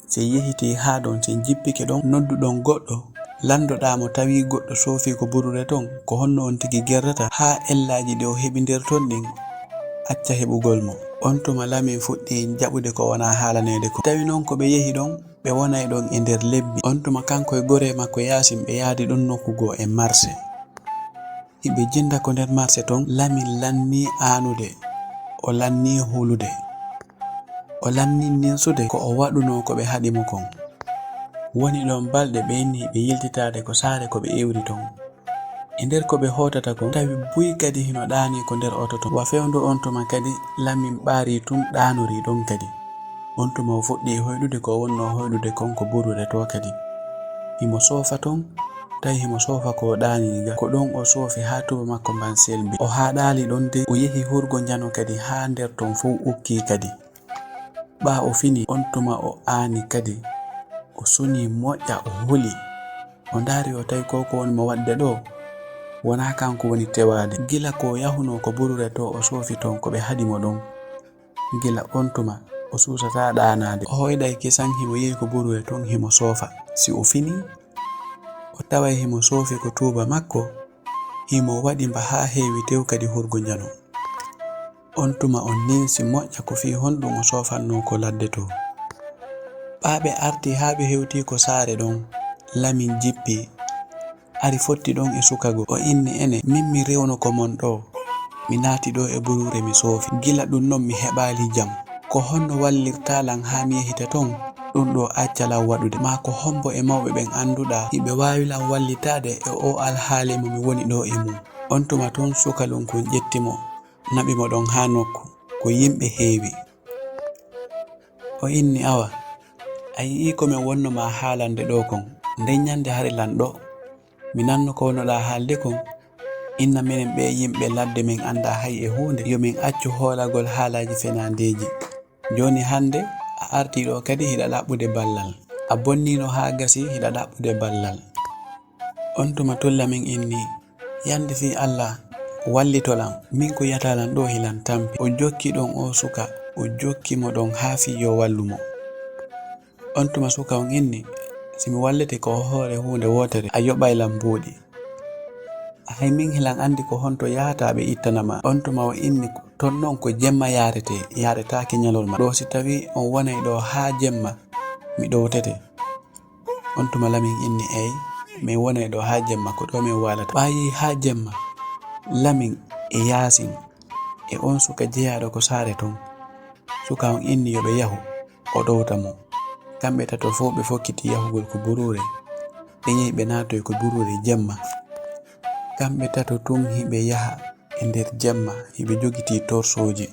si yehitii haa ɗon, si jippike ɗon, nodduɗon goɗɗo, Landoɗaa mo tawi goɗɗo soofii ko buruure ton, ko honno on tigi gerdata haa ellaaji ɗi o heɓi nder ton ɗin? Acca heɓugol mo. On tuma Lamin fuɗɗii jaɓude ko wonaa haalaneede kon. Tawi non ko ɓe yehi ɗon, ɓe wonay ɗon e nder lebbi. On tuma kanko e goree makko Yaasin ɓe yaadi ɗon nokku goo e marse. Hiɓe jinda ko nder marse ton, Lamin lannii aanude, o lannii hulude. O lannii ninsude ko o waɗunoo ko ɓe haɗi mo kon. Woni ɗon balɗe ɓe inni ɓe yiltitaade ko saare ko ɓe iwri ton. E nder ko ɓe hootata kon, tawi buy kadi hino ɗaanii ko nder oto ton. Wa fewndo on tuma kadi, Lamin ɓaarii tun, ɗaanorii ɗon kadi. On tuma o fuɗɗii hoyɗude ko o wonnoo hoyɗude kon ko buruure too kadi. Himo soofa ton, tawi himo soofa ko o ɗaanii ga. Ko ɗon o soofi haa tuba makko mban selbi. O haaɗaali ɗon de, o yehi hurgo njano kadi haa nder ton fow ukkii kadi. Ɓaa o fini, on tuma o aani kadi. O sunii moƴƴa, o huli. O ndaari, o tawi ko ko woni mo waɗde ɗoo, wonaa kanko woni tewaade. Gila ko o yahunoo ko buruure too, o soofi ton ko ɓe haɗi mo ɗon. Gila on tuma, o suusataa ɗaanaade. O hoyɗay kisan, himo yi'i ko buruure ton, himo soofa. Si o finii, o taway himo soofi ko tuuba makko, himo waɗi mba haa heewi tew kadi hurgo njano. On tuma o ninsi moƴƴa ko fii honɗun o soofannoo ko ladde too. Ɓaa ɓe artii haa ɓe hewtii ko saare ɗon, Lamin jippii, ari fotti ɗon e suka goo. O inni, "Ene, min mi rewno ko mon ɗoo. Mi naati ɗoo e buruure mi soofi. Gila ɗun non mi heɓaali jam. Ko honno wallirtaa lan haa mi yehita ton? Ɗun ɗoo acca lan waɗude. Maa ko hombo e mawɓe ɓen annduɗaa hiɓe waawi lan wallitaade e oo alhaali mo mi woni ɗoo e mun?" On tuma tun sukalun kun ƴetti mo, naɓi mo ɗon haa nokku, ko yimɓe heewi. O inni, "Awa, a yi'ii ko men wonno maa haalande ɗoo kon? Nden ɲande hari lan ɗoo, mi nanno ko wonnoɗaa haalde kon. Inna menen ɓee yimɓe ladde men anndaa hay e huunde, yo men accu hoolagol haalaaji fenaandeeji. Jooni hande a artii ɗoo kadi hiɗa ɗaɓɓude ballal. A bonniino haa gasi hiɗa ɗaɓɓude ballal." On tuma tun Lamin inni, "Yande fii Alla, wallito lan, min ko yata lan ɗoo hilan tampi." O jokki ɗon oo suka, o jokki mo ɗon haa fii yo wallu mo. On tuma suka on inni, "Si mi wallete ko hoore huunde wootere, a yoɓay lan mbuuɗi. Hay min hilan anndi ko honto yahataa ɓe ittana ma." On tuma o inni, "Ton non ko jemma yaaretee, yaaretaake ɲalorma. Ɗoo si tawii on wonay ɗoo haa jemma, mi ɗowtete." On tuma Lamin inni, "Eey, min wonay ɗoo haa jemma, ko ɗoo min waalata." Ɓaayi haa jemma, Lamin e Yaasin e on suka jeyaaɗo ko saare ton. Suka on inni yo ɓe yahu, o ɗowta mo. Kamɓe tato fow ɓe fokkiti yahugol ko buruure. Ɓe yehi ɓe naatoyi ko buruure jemma. Kamɓe tato tun hiɓe yaha e nder jemma, hiɓe jogitii torsooji.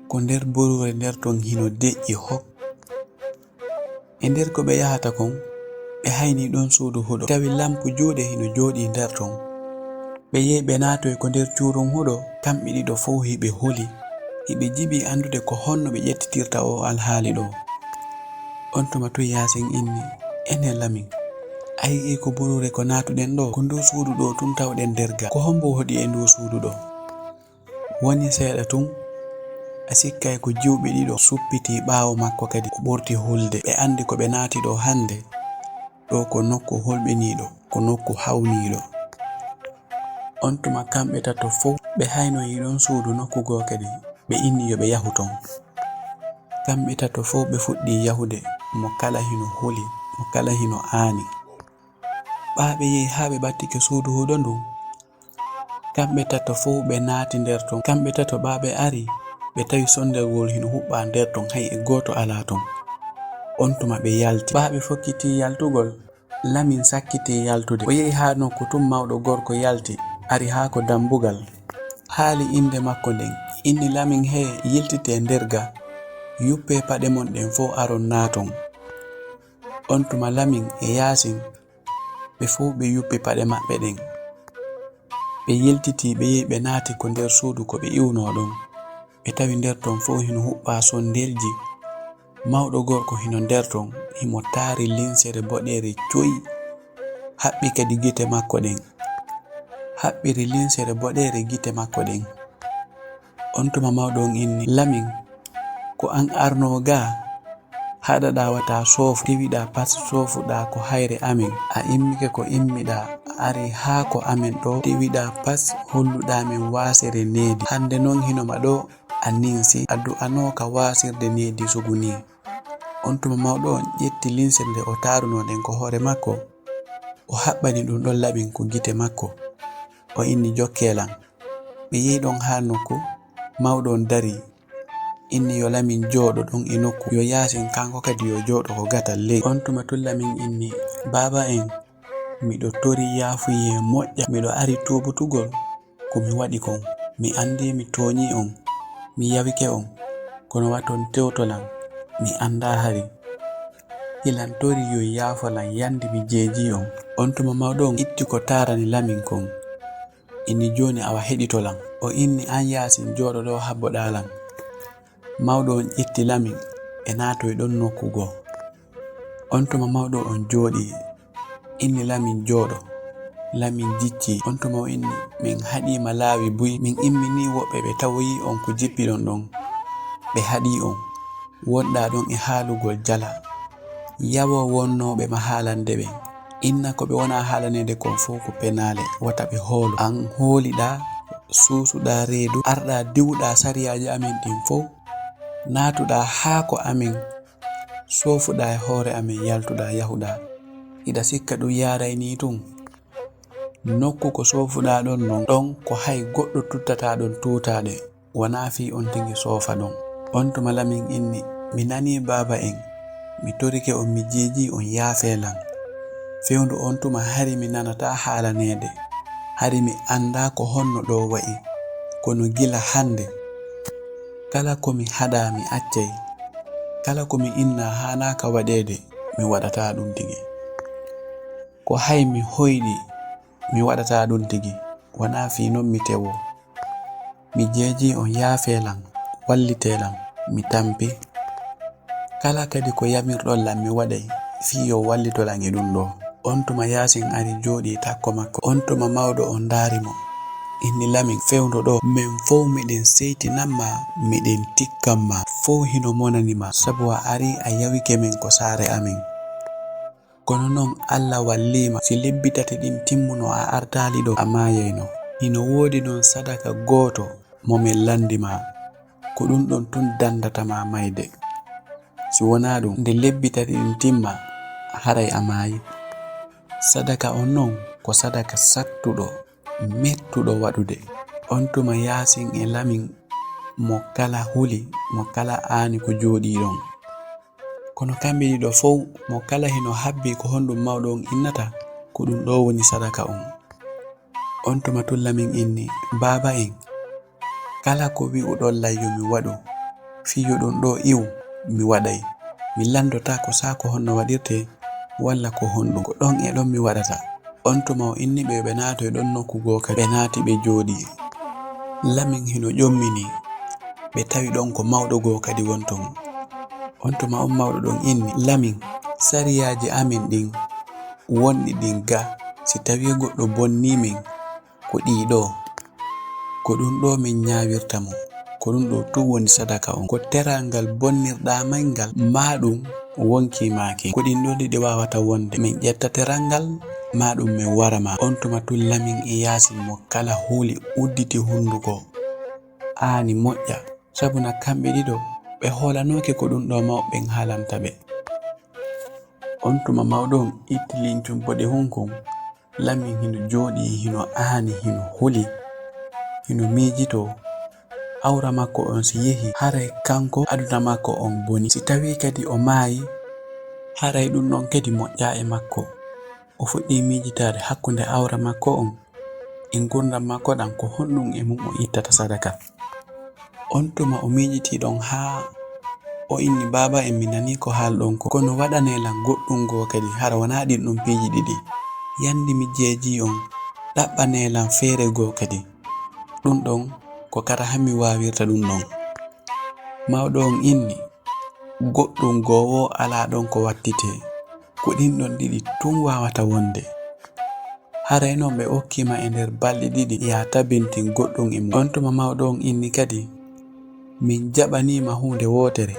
Ko nder buruure nder ton hino deƴƴi hok. E nder ko ɓe yahata kon, ɓe haynii ɗon suudu huɗo. Tawi lampu juuɗe hino jooɗii nder ton. Ɓe yehi ɓe naatoyi ko nder cuurun huɗo, kamɓe ɗiɗo fow hiɓe huli, hiɓe jiɓii anndude ko honno ɓe ƴettitirta oo alhaali ɗoo. On tuma tun Yaasin inni, "Ene Lamin, a yi'ii ko buruure ko naatuɗen ɗoo? Ko nduu suudu ɗoo tun tawɗen nder ga. Ko hombo hoɗi e nduu suudu ɗoo?" Woni seeɗa tun, a sikkay ko jiwɓe ɗiɗo suppitii ɓaawo makko kadi o ɓurti hulde. Ɓe anndi ko ɓe naati ɗoo hande. Ɗoo ko nokku hulɓiniiɗo, ko nokku hawniiɗo. On tuma kamɓe tato fow ɓe haynoyii ɗon suudu nokku goo kadi, ɓe inni yo ɓe yahu ton. Kamɓe tato fow ɓe fuɗɗii yahude, mo kala hino huli, mo kala hino aani. Ɓaa ɓe yehi haa ɓe ɓattike suudu huɗo ndun. Kamɓe tato fow ɓe naati nder ton. Kamɓe tato ɓaa ɓe ari, ɓe tawi sonndewol hino huɓɓaa nder ton, hay e gooto alaa ton. On tuma ɓe yalti. Ɓaa ɓe fokkitii yaltugol, Lamin sakkitii yaltude. O yehi haa nokku tun mawɗo gorko yalti, ari haa ko dambugal. Haali innde makko nden, inni, "Lamin hee, yiltitee nder ga, yuppee paɗe mon ɗen fow aron naaton." On tuma Lamin e Yaasin, ɓe fow ɓe yuppi paɗe maɓɓe ɗen. Ɓe yiltitii, ɓe yehi, ɓe naati ko nder suudu ko ɓe iwnoo ɗon. Ɓe tawi nder ton fow hino huɓɓaa sonndeelji. Mawɗo gorko hino nder ton, himo taari linsere boɗeere coy, haɓɓi kadi gite makko ɗen. Haɓɓiri linsere boɗeere gite makko ɗen. On tuma mawɗo on inni, "Lamin, ko an arnoo gaa? Haɗaɗaa wata soofu, tiwiɗaa pas soofuɗaa ko hayre amen. A immike ko immiɗaa, a ari haa ko amen ɗoo, tiwiɗaa pas holluɗaa men waasere needi. Hande non hino ma ɗoo a ninsi, a du'anooka waasirde needi sugu nii." On tuma mawɗo on ƴetti linsere nde o taarunoo nden ko hoore makko, o haɓɓani ɗum ɗon Lamin ko gite makko. O inni, "Jokkee lan." Ɓe yehi ɗon haa nokku, mawɗo on darii, inni yo Lamin jooɗo ɗon e nokku, yo Yaasin kanko kadi yo jooɗo ko gatal ley. On tuma tun Lamin inni, "Baaba en, Miɗo torii yaafuyee moƴƴa. Miɗo ari tuubutugol ko mi waɗi kon. Mi anndii mi tooñii on, mi yawike on, kono waton tewto lan, mi anndaa hari. Hilan torii yo yaafo lan, yandi mi jeejii on. On tuma mawɗo on itti ko taarani Lamin kon. Inni jooni awa heɗito lan. O inni an Yaasin jooɗo ɗo habboɗaa lan. Mawɗo on ƴetti Lamin ɓe naatoyi ɗon nokku goo. On tuma mawɗo on jooɗii. Inni Lamin jooɗo. Lamin jiccii. On tuma o inni min haɗiima laawi buy. Min imminii woɓɓe ɓe tawoyii on ko jippiɗon ɗon. Ɓe haɗii on. Wonɗaa ɗon e haalugol jala. Yawoo wonnooɓe ma haalande ɓen. Inna ko ɓe wonaa haalaneede kon fow ko penaale. Wata ɓe hoolo. An hooliɗaa, suusuɗaa reedu, arɗaa diwɗaa sariyaaji amen ɗin fow. Naatuɗaa haa ko amen. Soofuɗaa e hoore amen, yaltuɗaa, yahuɗaa. Hiɗa sikka ɗun yaaray nii tun? Nokku ko soofuɗaa ɗon non, ɗon ko hay goɗɗo tuttataa ɗon tuutaade, wanaa fii on tigi soofa ɗon. On tuma Lamin inni, mi nanii baaba en, mi torike on, mi jeejii on, yaafee lan. Fewndo on tuma hari mi nanataa haalaneede, hari mi anndaa ko honno ɗoo wa'i, kono gila hannde, kala ko mi haɗaa mi accay, kala ko mi innaa haanaaka waɗeede, mi waɗataa ɗun tigi. Ko hay mi hoyɗi, mi waɗataa ɗun tigi, wanaa fii non mi tewoo. Mi jeejii on, yaafee lan, wallitee lan, mi tampi. Kala kadi ko yamirɗon lan mi waɗay fii yo wallito lan e ɗun ɗoo. On tuma Yaasin ari jooɗii takko makko. On tuma mawɗo on ndaari mo. Inni Lamin, fewndo ɗoo, men fow miɗen seytinan ma, miɗen tikkan ma. Fow hino monani ma, sabu a arii a yawike men ko saare amen. Kono non Alla wallii ma, si lebbi tati ɗin timmuno a artaali ɗoo, a maayayno. Hino woodi non sadaka gooto mo men lanndi ma, ko ɗun ɗon tun danndata ma mayde. Si wonaa ɗun, nde lebbi tati ɗin timma, haray a maayi. Sadaka on non ko sadaka sattuɗo, mettuɗo waɗude. On tuma Yaasin e Lamin mo kala huli, mo kala aani ko jooɗii ɗon. Kono kamɓe ɗiɗo fow, mo kala hino habbii ko honɗun mawɗo on innata, ko ɗun ɗoo woni sadaka on. On tuma tun Lamin inni, baaba en, kala ko wi'uɗon lan yo mi waɗu, fii yo ɗun ɗoo iwu, mi waɗay. Mi lanndotaako saa ko honno waɗirtee, walla ko honɗun. Ko ɗon e ɗon mi waɗata. On tuma o inni ɓe yo ɓe naatoy ɗon nokku goo kadi. Ɓe naati ɓe jooɗii. Lamin hino ƴomminii. Ɓe tawi ɗon ko mawɗo goo kadi won ton. On tuma on mawɗo ɗon inni, Lamin, sariyaaji amen ɗin wonɗi ɗin ga, si tawii goɗɗo bonnii men, ko ɗii ɗoo. Ko ɗun ɗoo min ñaawirta mo. Ko ɗun ɗoo tun woni sadaka on. Ko teral ngal bonnirɗaa men ngal, maa ɗun wonkii maa kin. Ko ɗin ɗoo ɗiɗi waawata wonde. Min ƴetta teral ngal, maa ɗun min wara ma. On tuma tun Lamin e Yaasin mo kala huli udditi hunduko. Aani moƴƴa. Sabu na kamɓe ɗiɗo, ɓe hoolanooke ko ɗun ɗoo mawɓe ɓen haalanta ɓe. On tuma mawɗo on itti lincun boɗehun kun, Lamin hino jooɗii, hino aani, hino huli, hino miijitoo. Awra makko on si yehi, haray kanko aduna makko on boni. Si tawii kadi o maayi, haray ɗun ɗon kadi moƴƴaa e makko. O fuɗɗii miijitaade hakkunde awra makko on e ngurndan makko ɗan, ko honɗun e mun o ittata sadaka. On tuma o miijitii ɗon haa o inni, baaba en, mi nanii ko haalɗon kon, kono waɗanee lan goɗɗun goo kadi, hara wanaa ɗin ɗon piiji ɗiɗi. Yandi mi jeejii on, ɗaɓɓanee lan feere goo kadi. Ɗun ɗon ko kara han mi waawirta ɗun ɗon. Mawɗo on inni, goɗɗun goo woo alaa ɗon ko wattitee. Ko ɗin ɗon ɗiɗi tun waawata wonde. Haray non ɓe okkii ma e nder balɗe ɗiɗi, yaa tabintin goɗɗun e mun. On tuma mawɗo on inni kadi, min jaɓanii ma huunde wootere.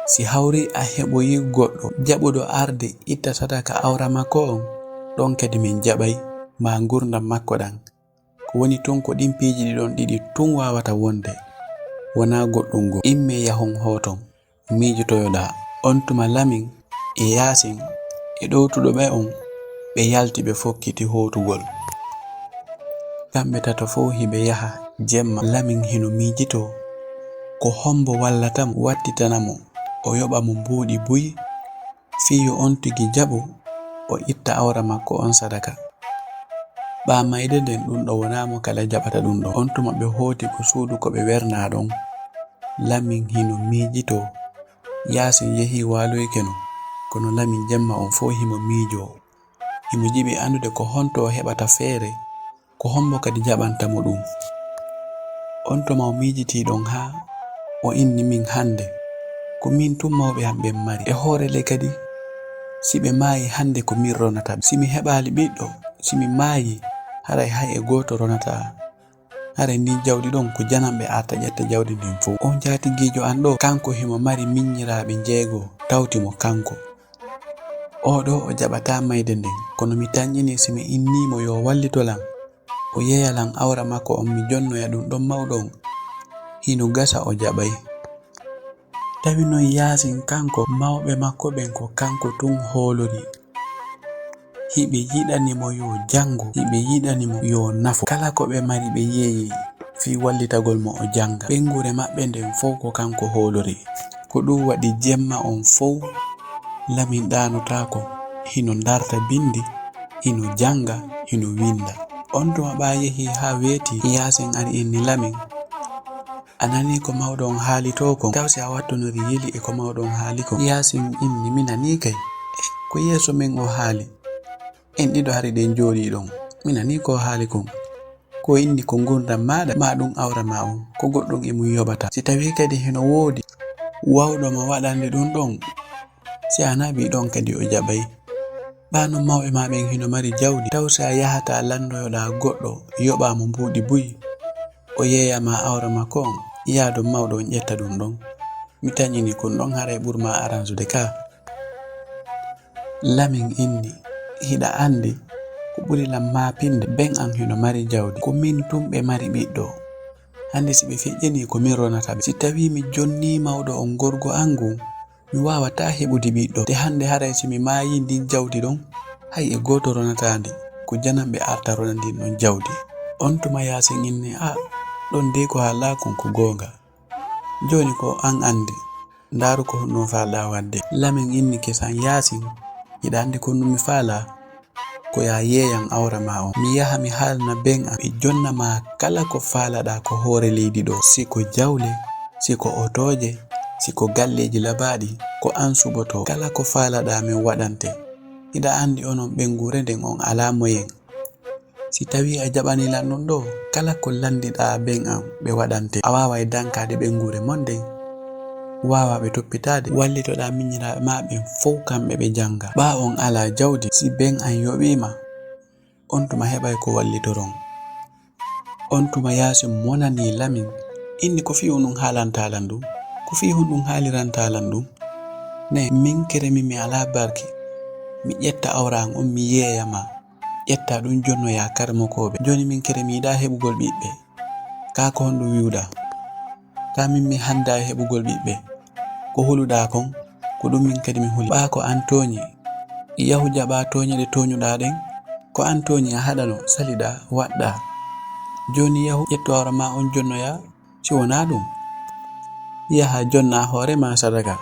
Si hawrii a heɓoyii goɗɗo jaɓuɗo arde itta sadaka awra makko on, ɗon kadi min jaɓay, maa ngurndan makko ɗan. Ko woni tun ko ɗin piiji ɗin ɗon ɗiɗi tun waawata wonde, wonaa goɗɗun goo. Immee yahon hooton, miijotoyoɗaa. On tuma Lamin e Yaasin e ɗowtuɗo ɓe on, ɓe yalti ɓe fokkiti hootugol. Kamɓe tato fow hiɓe yaha jemma, Lamin hino miijitoo ko hombo wallata mo, wattitana mo, o yoɓa mo mbuuɗi buy, fii yo on tigi jaɓu o itta awra makko on sadaka. Ɓaa mayde nden ɗum ɗo wonaa mo kala jaɓata ɗum ɗon. On tuma ɓe hooti ko suudu ko ɓe wernaa ɗon. Lamin hino miijitoo. Yaasin yehii waaloyke non. Kono Lamin jemma on fow himo miijoo. Himo jiɓi anndude ko honto o heɓata feere, ko hombo kadi jaɓanta mo ɗum. On tuma o miijitii ɗon haa o inni min hannde. Ko min tun mawɓe am ɓen mari. E hoore ley kadi, si ɓe maayi hannde ko min ronata ɓe. Si mi heɓaali ɓiɗɗo, si mi maayi, haray hay e gooto ronataa. Haray ndin jawdi ɗon ko jananɓe arta ƴetta jawdi ndin fow. On jaatigiijo an ɗoo, kanko himo mari minyiraaɓe njeego, tawti mo kanko. Oo ɗoo o jaɓataa mayde nden, kono mi tanƴinii si mi innii mo yo wallito lan, o yeeya lan awra makko on, mi jonnoya ɗum ɗon mawɗo on. Hino gasa o jaɓay. Tawi non Yaasin kanko, mawɓe makko ɓen ko kanko tun hoolori. Hiɓe yiɗani mo yo jango, hiɓe yiɗani mo yo nafo. Kala ko ɓe mari ɓe yeeyi fii wallitagol mo o janga. Ɓenguure maɓɓe nden fow ko kanko hoolori. Ko ɗum waɗi jemma on fow Lamin ɗaanotaako, hino darta bindi, hino janga, hino winda. On tuma ɓaa yehi haa weeti, Yaasin ari inni Lamin, a nanii ko mawɗo on haali too kon? Taw si a wattunori yili e ko mawɗo on haali kon? Yaasin inni, mi nanii kay. Ko yeeso men o haali. En ɗiɗo hari ɗen jooɗii ɗon. Mi nanii ko o haali kon. Ko inni ko ngurndan maaɗa, maa ɗum awra maa on, ko goɗɗum e mum yoɓata. Si tawii kadi hino woodi wawɗo ma waɗande ɗum ɗon, si a naɓii ɗon kadi o jaɓay. Ɓaa non mawɓe maa ɓen hino mari jawdi, taw si a yahataa lanndoyoɗaa goɗɗo, yoɓaa mo mbuuɗi buy, o yeeya ma awra makko on, yaadu mawɗo on ƴetta ɗum ɗon. Mi tañini kon ɗon haray ɓur ma aransude ka. Lamin inni, hiɗa anndi ko ɓuri lan maapinde, ben an hino mari jawdi, ko min tun ɓe mari ɓiɗɗo. Hannde si ɓe feƴƴanii ko min ronata ɓe. Si tawii mi jonnii mawɗo on gorgo an ngun, mi waawataa heɓude ɓiɗɗo. Te hannde haray si mi maayii ndin jawdi ɗon, hay e gooto ronataa ndi. Ko jananɓe arta rona ndin ɗon jawdi. On tuma Yaasin inni, a, ɗon dey ko haalɗaa kon ko goonga. Jooni ko an anndi. Ndaaru ko honɗum faalɗaa waɗde. Lamin inni kesan, Yaasin, hiɗa anndi ko honɗum mi faalaa? Ko yaa yeeyan awra maa on. Mi yaha mi haalana ben an. Mi jonna ma kala ko faalaɗaa ko hoore leydi ɗoo. Si ko jawle, si ko otooje, si ko galleeji labaaɗi, ko an suɓotoo. Kala ko faalaɗaa men waɗante. Hiɗa anndi onon ɓenguure nden on alaa moyen. Si tawii a jaɓanii lan ɗum ɗoo, kala ko lanndiɗaa ben an ɓe waɗante. A waaway dankaade ɓenguure mon nden. Waawaa ɓe toppitaade. Wallitoɗaa minyiraaɓe maa ɓen fow kamɓe ɓe jannga. Ɓaa on alaa jawdi, si ben an yoɓii ma, on tuma heɓay ko wallitoron. On tuma Yaasin monanii Lamin, inni ko fii honɗum haalantaa lan ɗum? Ko fii honɗum haalirantaa lan ɗum? Ne, min kere min mi alaa barki. Mi ƴetta awra an on mi yeeya ma. Ƴetta ɗum jonnoyaa karamokooɓe. Jooni min kere mi yiɗaa heɓugol ɓiɓɓe. Kaa ko honɗum wi'uɗaa? Kaa min mi hanndaa e heɓugol ɓiɓɓe. Ko huluɗaa kon, ko ɗum min kadi mi huli. Ɓaa ko an tooñi. Yahu jaɓaa tooñe ɗe tooñuɗaa ɗen. Ko an tooñi, a haɗano, saliɗaa, waɗɗaa. Jooni yahu ƴettu awra maa on jonnoyaa. Si wonaa ɗum, yaha jonnaa hoore maa sadaka.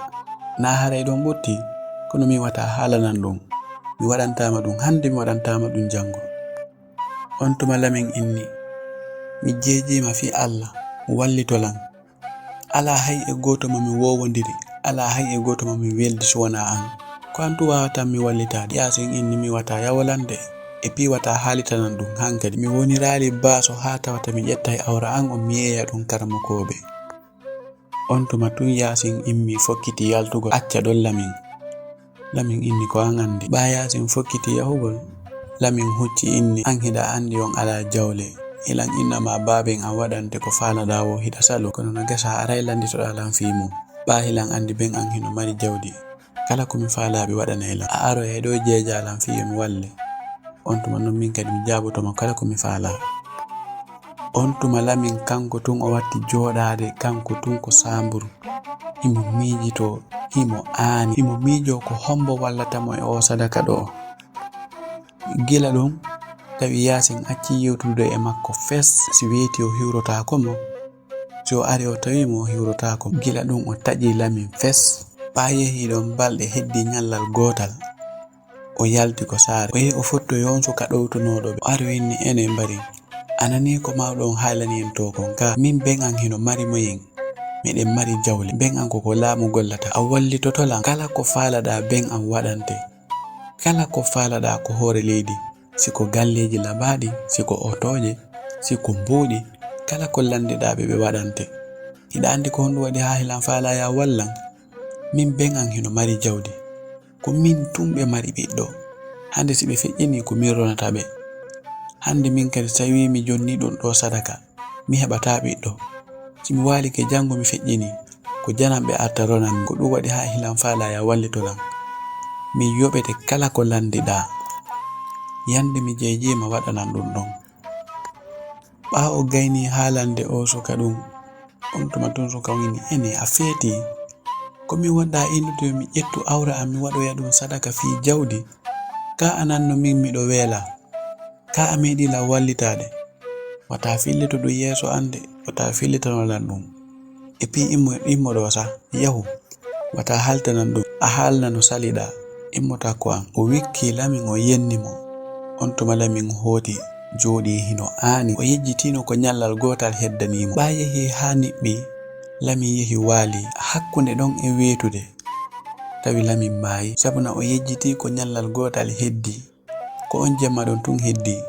Naa haray ɗon ɓuttii, kono mi wata haalanan ɗum. Mi waɗantaa ma ɗum hannde, mi waɗantaa ma ɗum janngo. On tuma Lamin inni, mi jeejii ma fii Alla, wallito lan. Alaa hay e gooto mo mi woowondiri, alaa hay e gooto mo mi weldi si wonaa an. Ko an tun waawata mi wallitaade. Yaasin inni mi wata yawolande, e pii wata haalitanan ɗum hankadi. Mi woniraali baaso haa tawata mi ƴettay awra an on mi yeeya ɗum karamokooɓe. On tuma tun Yaasin immii fokkiti yaltugol acca ɗon Lamin. Lamin inni ko an anndi. Ɓaa Yaasin fokkiti yahugol, Lamin hucci inni, an hiɗa anndi on alaa jawle. Ilan inna maa baaben an waɗante ko faalaɗaa woo hiɗa saloo. Kono no gasa aray lannditoɗaa lan fii mun. Ɓaa hilan anndi ben an hino mari jawdi. Kala ko mi faalaa ɓe waɗanay lan. A aroyay ɗoo jeejaa lan fii yo mi walle. On tuma non min kadi mi jaaboto ma kala ko mi faalaa. On tuma Lamin kanko tun o watti jooɗaade kanko tun ko saamburu. Himo miijitoo, himo aani, himo miijoo ko hombo wallata mo e oo sadaka ɗoo. Gila ɗun tawi Yaasin accii yewtude e makko fes, si weetii o hiwrotaako mo, si o arii o tawii mo o hiwrotaako mo. Gila ɗun o taƴii Lamin fes, ɓaa yehii ɗon balɗe heddii ñallal gootal. O yalti ko saare. O yehi o fottoyi on suka ɗowtunooɗo ɓe. O ari o inni, "Ene mbari. A nanii ko mawɗo on haalani en to kon ka? Min ben an hino mari moyen. Miɗen mari jawle. Ben an ko ko laamu gollata. A wallitoto lan. Kala ko faalaɗaa ben an waɗante. Kala ko faalaɗaa ko hoore leydi. Si ko galleeji labaaɗi, si ko otooje, si ko mbuuɗi, kala ko lanndiɗaa ɓe, ɓe waɗante. Hiɗa anndi ko honɗum waɗi haa hilan faalaa ya wallan? Min ben an hino mari jawdi. Ko min tun ɓe mari ɓiɗɗo. Hannde si ɓe feƴƴinii ko min ronata ɓe. Hannde min kadi si tawii mi jonnii ɗun ɗoo sadaka, mi heɓataa ɓiɗɗo. Si mi waalike janngo mi feƴƴinii, ko jananɓe arta ronan mi. Ko ɗun waɗi haa hilan faalaa ya wallito lan. Min yoɓete kala ko lanndiɗaa. Yannde mi jeejiima waɗanan ɗun ɗon." Ɓaawo o gaynii haalande oo suka ɗun, on tuma tun suka on inni, "Ene, a feetii. Ko min wonɗaa innude yo mi ƴettu awra an mi waɗoya ɗun sadaka fii jawdi? Ka a nanno min miɗo weelaa. Ka a meeɗii lan wallitaade. Wata fillito ɗun yeeso an de, wata fillitano lan ɗun. Epi immo, immo ɗoo sa, yahu. Wata haaltanan ɗun. A haalna no saliɗaa. Immo takko an." O wikkii Lamin o yenni mo. On tuma Lamin hooti jooɗii hino aani. O yejjitiino ko ñallal gootal heddanii mo. Ɓaa yehi haa niɓɓi, Lamin yehi waali hakkunde ɗon e weetude. Tawi Lamin maayi, sabuna o yejjitii ko ñallal gootal heddii. Ko on jemma ɗon tun heddii.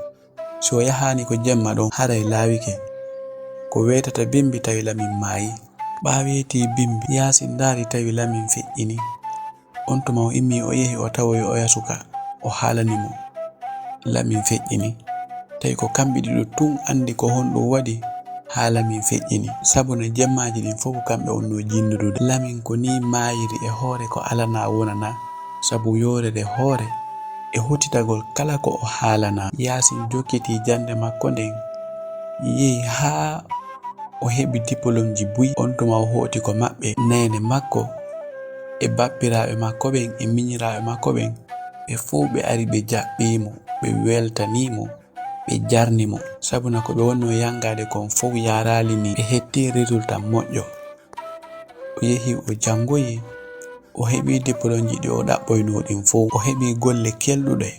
Si o yahaani ko jemma ɗon, haray laawike. Ko weetata bimbi tawi Lamin maayi. Ɓaa weetii bimbi, Yaasin ndaari tawi Lamin feƴƴini. On tuma o immii o yehi o tawoyi oya suka, o haalani mo. Lamin feƴƴini. Tawi ko kamɓe ɗiɗo tun anndi ko honɗun waɗi haa Lamin feƴƴini. Sabuna jemmaaji ɗin fow ko kamɓe wonnoo jinnudude. Lamin ko nii maayiri e hoore ko alanaa wonanaa, sabu yoorere hoore e hutitagol kala ko o haalanaa. Yaasin jokkitii jannde makko nden, yehi haa o heɓi dipolomji buy. On tuma o hooti ko maɓɓe, neene makko e bappiraaɓe makko ɓen e miñiraaɓe makko ɓen, ɓe fow ɓe ari ɓe jaɓɓii mo, ɓe weltanii mo, ɓe jarni mo. Sabuna ko ɓe wonnoo yangaade kon fow yaaraali nii, ɓe heɓtii résultat moƴƴo. O yehi o janngoyi, o heɓii dipolomji ɗi o ɗaɓɓoynoo ɗin fow, o heɓii golle kelɗuɗe.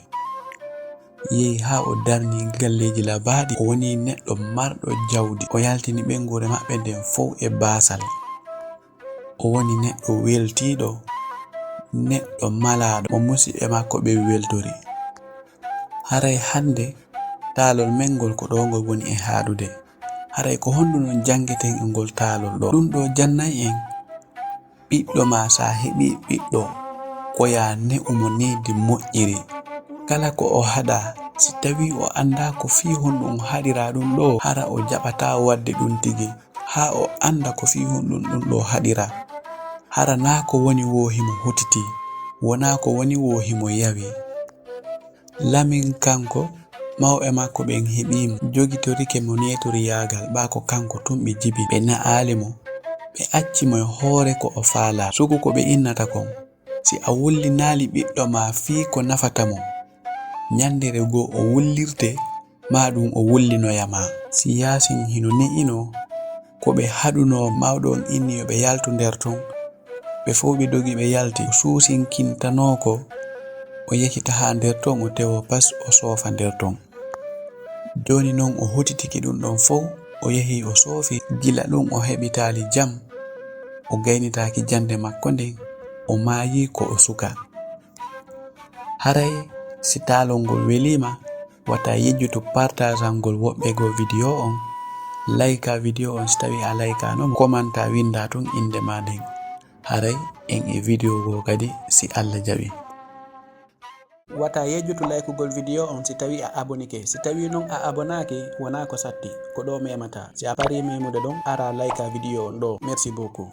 Yehi haa o darnii galleeji labaaɗi, o wonii neɗɗo marɗo jawdi, o yaltini ɓeynguure maɓɓe nden fow e baasal. O woni neɗɗo weltiiɗo, neɗɗo malaaɗo, mo musiɓɓe makko ɓen weltori. Haray hannde taalol men ngol ko ɗoo ngol woni e haaɗude. Haray ko honɗun non janngeten e ngol taalol ɗoo? Ɗun ɗoo jannay en, ɓiɗɗo maa, si a heɓii ɓiɗɗo, ko yaa ne'u mo needi moƴƴiri. Kala ko o haɗaa, si tawii o anndaa ko fii honɗun o haɗiraa ɗun ɗoo, hara o jaɓataa waɗde ɗun tigi, haa o annda ko fii honɗun ɗun ɗoo haɗiraa. Hara naa ko woni woo himo hutitii, wonaa ko woni woo himo yawi. Lamin kanko, mawɓe makko ɓen heɓii mo, jogitorike mo neetoriyaagal, ɓaa ko kanko tun ɓe jibi. Ɓe na'aali mo, ɓe acci mo e hoore ko o faalaa. Sugu ko ɓe innata kon, si a wullinaali ɓiɗɗo maa fii ko nafata mo, ñanndere goo o wullirte, maa ɗun o wullinoya ma. Si Yaasin hino ne'inoo ko ɓe haɗunoo, mawɗo on inni yo ɓe yaltu nder ton. Ɓe fow ɓe dogi ɓe yalti. O suusinkintanoo ko, o yehita haa nder ton, o tewoo pas, o soofa nder ton. Jooni non o hutitiki ɗun ɗon fow, o yehi o soofi. Gila ɗun o heɓitaali jam, o gaynitaaki jannde makko nden, o maayi ko o suka. Haray si taalol ngol welii ma, wata yejjutu partageangol woɓɓe goo video on, layka video on si tawii a laykaano mo, komanta winnda tun innde maa nden. Haray en e video goo kadi si Alla jaɓii. Wata yejjutu laykugol video on si tawii a abonike. Si tawii non a abonaaki, wonaa ko satti, ko ɗoo memata. Si a parii memude ɗon, ara layka video on ɗoo. Merci beaucoup.